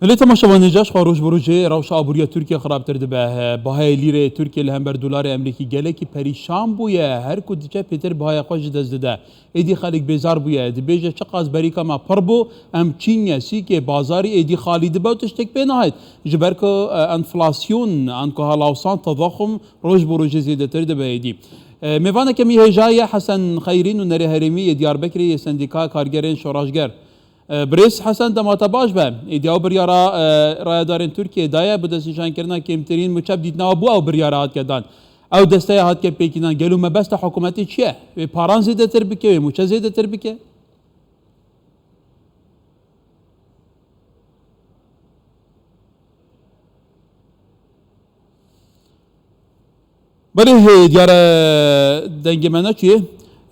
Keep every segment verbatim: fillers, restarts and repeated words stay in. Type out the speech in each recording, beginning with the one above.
Belê temaşevanê, ji xwe roj bi rojê rewşa aboriya Tirkiye xirabtir dibe. Bahayê lîrê Tirkiye li hember dolarê Emerîkî gelekî perîşan bûye. Her ku diçe pêtir bahaya xwe ji dest dide. Êdî xelk bêzar bûye. Dibêje çiqas berîka me pir bû, em çînge, sîkê, bazarî êdî xalî dibe û tiştek pê nahêt. Ji ber ku, e, enflasyon, anku halawsan, tedaxum roj bi rojê zêdetir dibe êdî. E, mêvaneke me hêja ye Hesen Xeyrî, nûnerê herêmî yê Diyarbekirê yê Sendîkaya Kargerên Şoraşger. E, birêz Hesen, dema te baş be. Êdî ew biryara, e, rayedarên Tirkiyê daye, bi destnîşankirina kêmtirîn muçe bi dîtina we bû ew biryara hatike dan. Ew desteya hatike pêkînan, gelo mebesta hikûmetê çi ye? Wê paran zêdetir bike, wê muçe zêdetir bike? Belê, hê, diyar e, dengê me neçûyê.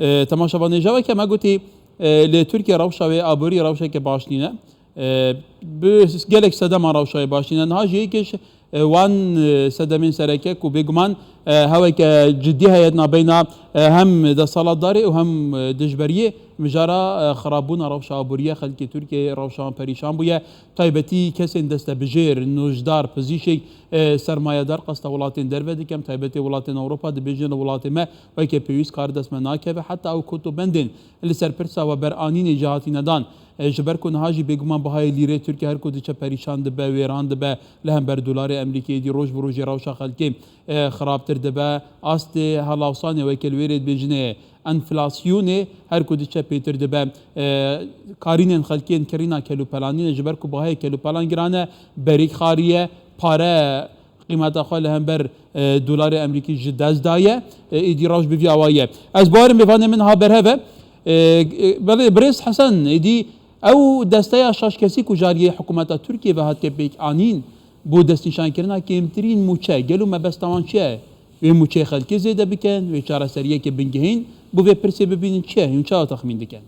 E, temaşevanê, jaweke me gotî, e, li Tirkiye rewşa wê aborî rewşeke baş nîne. E, bi gelek sedema rewşa wê baş nîne. Niha jî yekê ji, e, wan, e, sedemên sereke ku bêguman, e, heweke cidî heye di navbeyna, e, hem desthilatdarê û hem, e, dijberiyê, mijara, e, xirabûna rewşa aboriyê xelkê Tirkiyeyê rewşa wan perîşan bûye. Taybetî kesên destebijêr, nojdar, pizîşek, e, sermayedar qesta welatên derve dikin, taybetê welatên Ewropa dibêjin li welatê me weke pêwîst kar dest me nakeve, heta ew kot û bendên li ser pirsa we beranînê jî hatîne dan. E, ji ber ku niha jî bêguman bihayê lîrê Tirkiye her ku diçe perîşan dibe, wêran dibe, li hember dolarê Emerîkê êdî roj bi rojê rewşa xelkê, e, xirabtir dibe, astê helawsanê weke li wê rê dibêjinê enflasyonê her ku diçe pêtir dibe. E, karînên xelkê yên kirîna kelûpelanî ne, ji ber ku bahayê kelûpelan giran e, berîk xarî ye, pare qîmeta xwe li hember, e, dolarê Emerîkî ji dest daye. E, êdî rewş bi vî awayî ye. Ez bawerim mêvanê min ha berhev e. E, e, belê birêz Hesen, êdî ew desteya şaş kesî ku ji aliyê hikûmeta Tirkiyê ve hatike pêk anîn, bo destnîşankirina kêmtirîn mûçe, gelo mebesta wan çi ye? Wê mûçeyê xelkê zêde bikin, wê çareseriyeke bingehîn bo vê pirsê bibînin çi ye? Hûn çawa texmîn dikin?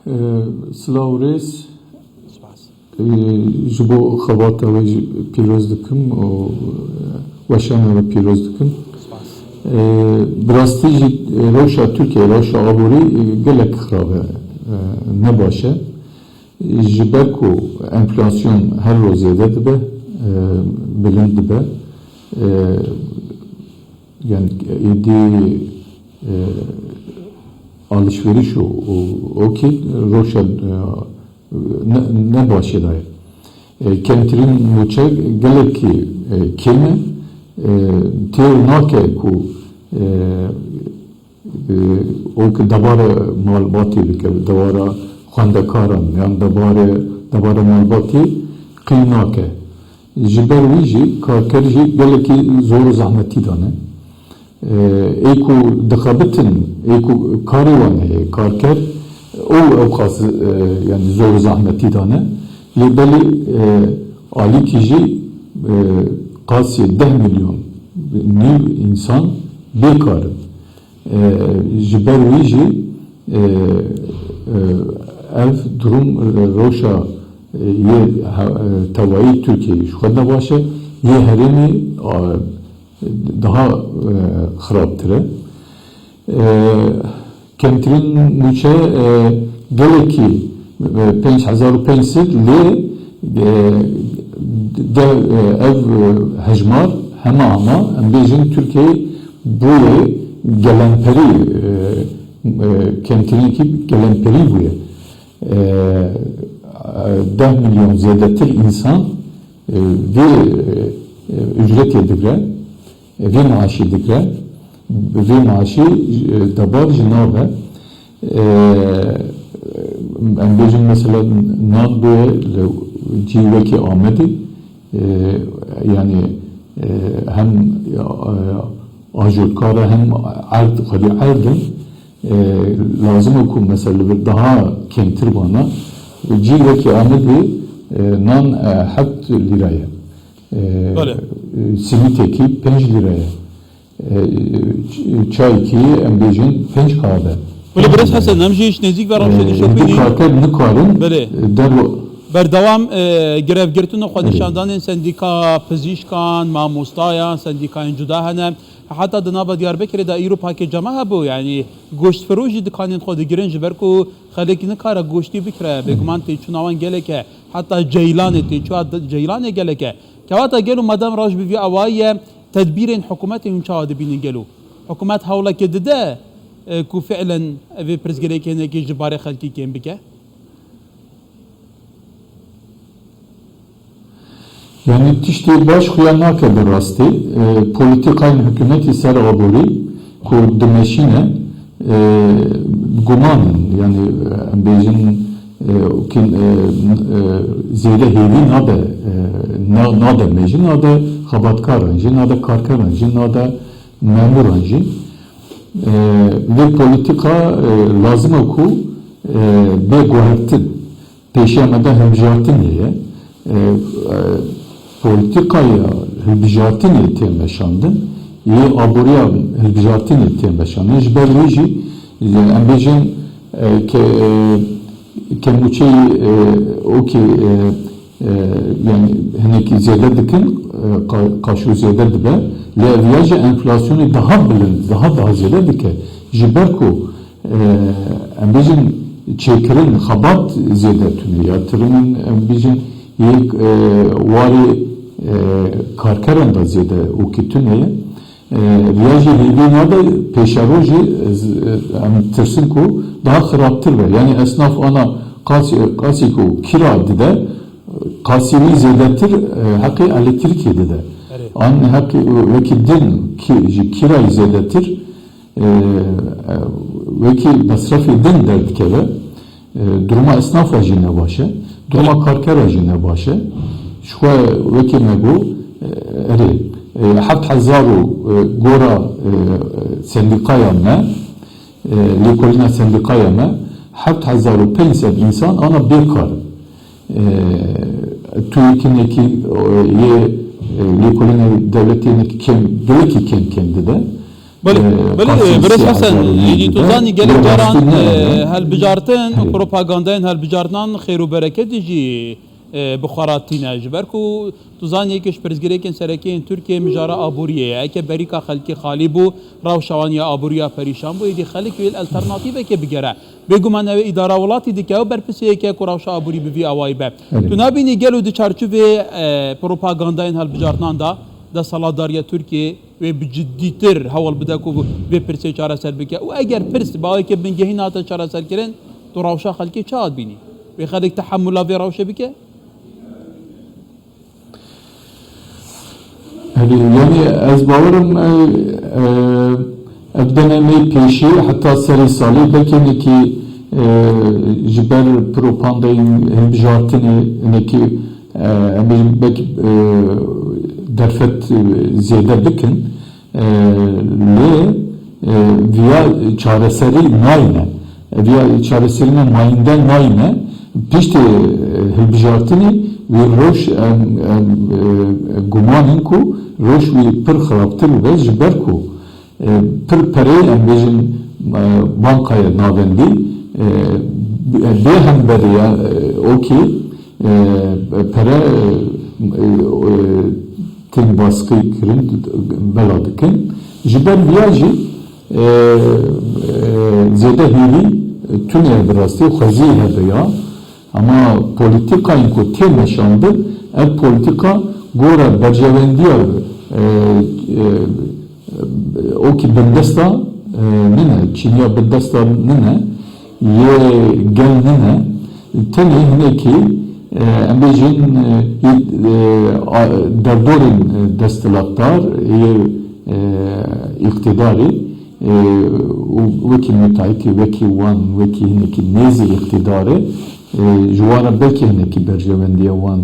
Ee, silav û rêz. Spas. Ee, ji bo xebata we jî pîroz dikim û weşana we pîroz dikim. Spas. Ee, bi rastî jî, e, rewşa Tirkiye, rewşa aborî, e, gelek xirab e, e, ne baş e. Ji ber ku enflasyon her roj zêde dibe, e, bilind dibe, e, yani êdî, e, alışveriş û, û okî rewşa, e, ne, ne başê de ye. E, kemtirîn mûçe gelekî, e, kêm e. E, têr nake ku, e, e, o ki debara malbatê bike, debara xwendekaran yan debare, debara malbatê qîm nake. Ji ber wî jî karker jî gelekî zor û zehmetî de ne. E, ê ku dixebitin, ê ku karê wan heye, karker, ew ewqas, e, yani zor û zehmetî de ne. Lê belê, e, alîkî jî, e, qasî deh milyon nîv însan bêkar in. E, ji ber wî jî, e, e, ev durum, e, rewşa, e, yê he-, e, tevayî Tirkiyeyê ji xwe ne baş e, yê herêmê, a, daha, e, xirabtir e. E, kemtirîn mûçe, e, gelekî, e, pênc hezar û pênc sed lê, e, de, e, ev, e, hejmar hema hema, em bêjin Tirkiyeyê bûye gelemperî, e, e, kemtirînekî gelemperî bûye. E, deh milyon zêdetir însan, e, vê, e, ücretê digre, e, vê maaşê digre, vê maaşê, e, debar ji nav e. E, em bêjin mesela nan bê li cî wekî Amedê, e, yani, e, hem, e, ajotkar e hem erd, xwedî erd in. E, lazim e ku mesela li vir daha kêmtir bana. Cî wekî Amedê, e, nan, e, heft lîra ye. E, Belê. E, simîtekî pênc lîra ye. E, ç-, çaykî em bêjin pênc kaxez e. Belê, birêz Hesen, em jî ji nêzîk ve rewşê E, dişopînin. Karker nikarin, Belê. E, derwa- Berdewam, e, grevgirtin û xwenîşandanên sendîka pizîşkan, mamostayan, sendîkayên cuda hene. Heta di nava Diyarbekirê de îro pakê cema hebû, yanî goştfiroj jî dikanên xwe digirin, ji ber ku xelk nikare goştî bikire. Bêguman têçûna wan gelek e. Heta Ceylanê, têçûna Ceylanê gelek e. Kewata gelo madem rewş bi vî awayî ye, tedbîrên hikûmetê hûn çawa dibînin gelo? Hikûmet hewlekê dide, e, ku fiilen evê pirsgirêkê hinekî ji barê xelkî kêm bike? Yanî tiştê baş xuya nake bi rastî. E, polîtîkayên hikûmetî ser aborî ku dimeşîne, e, guman in. Yanî, e, em bêjin, e, kî, e, e, zêde hêvî nade, e, na-, nade me jî, nade xebatkaran jî, nade karkeran jî, nade memûran jî. E, vê polîtîka, e, lazim e ku, e, bê guhertin. Pêşiya me de hilbijartinê ye. E, e, polîtîkaya hilbijartinê tê meşandin, yê aboriya hilbijartinê tê meşandin. Ji ber wê jî, e, em bêjin, e, ke, e, kemûçeyî, e, okê, e, e, yanî hinekî zêde dikin, e, qa-, qaşo zêde dibe, lê ev ya jî enflasyonê daha bilind, daha daha zêde dike. Ji ber ku, e, em bêjin çêkirin xebat zêde tune ya, tirinin, em bêjin yê, e, warê, e, karkeran de zêde û ki tune ye. E, viya jî hêvî nade, pêşerojî, e, z-, e, em tirsin ku daha xirabtir be. Yanî esnaf ana qasî, qasî ku kira dide, qasî wî zêdetir, e, heqê elektrîkê dide. An heqê, e, wekî din ki, ji kirayî zêdetir, e, e, wekî mesrefê din derdikeve. E, duruma esnafa jî ne baş e, duruma karkera jî ne baş e. Ji xwe wekî me got, e, erê, e, heft hezar û, e, gora, e, sendîkaya me, e, lêkolîna sendîkaya me, heft hezar û pênc sed însan ana bê kar. E, tu yekî nekî, e, yê, e, lêkolîna dewletê nekî kêm, gelekî kêm kêm dide. Belê, belê, Birêz Hesen, êdî tu zanî gelek caran, e, helbijartin û propagandayên helbijartinan xêr û bereketî jî, e, bi xwe re tîne. Ji ber ku tu zanî yek ji pirsgirêkên serekî yên Tirkiyê mijara aboriyê ye. Eke berîka xelkê xalî bû, rewşa wan ya aboriya perîşan bû, êdî xelk wê li alternatîvekê bigere. Bêguman ew ê îdara welatî dike, ew berpirsê yek e ku rewşa aborî bi vî awayî be. Tu nabînî gelo di çarçovê, e, propagandayên helbijartinan de, desthilatdariya Tirkiyê wê bi ciddîtir hewl bide ku vê pirsê çareser bike û eger pirs bi awayekî bingehîn hate çareserkirin, tu rewşa xelkê çawa dibînî? Wê xelk tehemûla vê rewşê bike? Erê, yanî ez bawer im, e, e, ev demê me pêşî heta serê salê belkî hinekî, e, ji ber propagandayên hilbijartinê hinekî, e, em bêjin belkî, e, derfet, e, zêde bikin. E, lê, e, viya çareserî nayne. E, viya çareserîna mayînde nayne. Piştê, e, hilbijartinê wî rewş em, em, e, guman in ku rewş wî pir xirabtir bibe ji ber ku, e, pir pereyê em bêjin, e, bankaya navendî, e, bê hemberî ya, e, okê, e, pere, e, e, tên baskî kirin, bela dikin. Ji ber viya jî, e, e, zêde hêvî, e, tune bi rastî xwezî hebe ya. Ama polîtîkayên ku tê meşandin, ev polîtîka gora berjewendiya, e, e, okî bindesta, e, nine, çîniya bindesta nine, yê gel nine, tenê hinekî, e, em bêjin, e, yê, e, a, derdorên, e, desthilatdar, yê, e, îqtîdarî, e, û wekî müteahhitî, wekî wan, wekî hinekî nêzî îqtîdarê, e, ji wan re belkî hinekî berjewendiya wan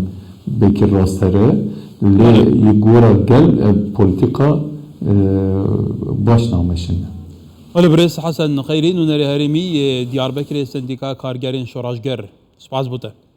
belkî rastere, lê yê gora gel ev polîtîka, e, baş nameşine. Belê, Birêz Hesen Xeyrî, nûnerê herêmî yê Diyarbekirê Sendîka Kargerên Şoreşger. Spas bo te.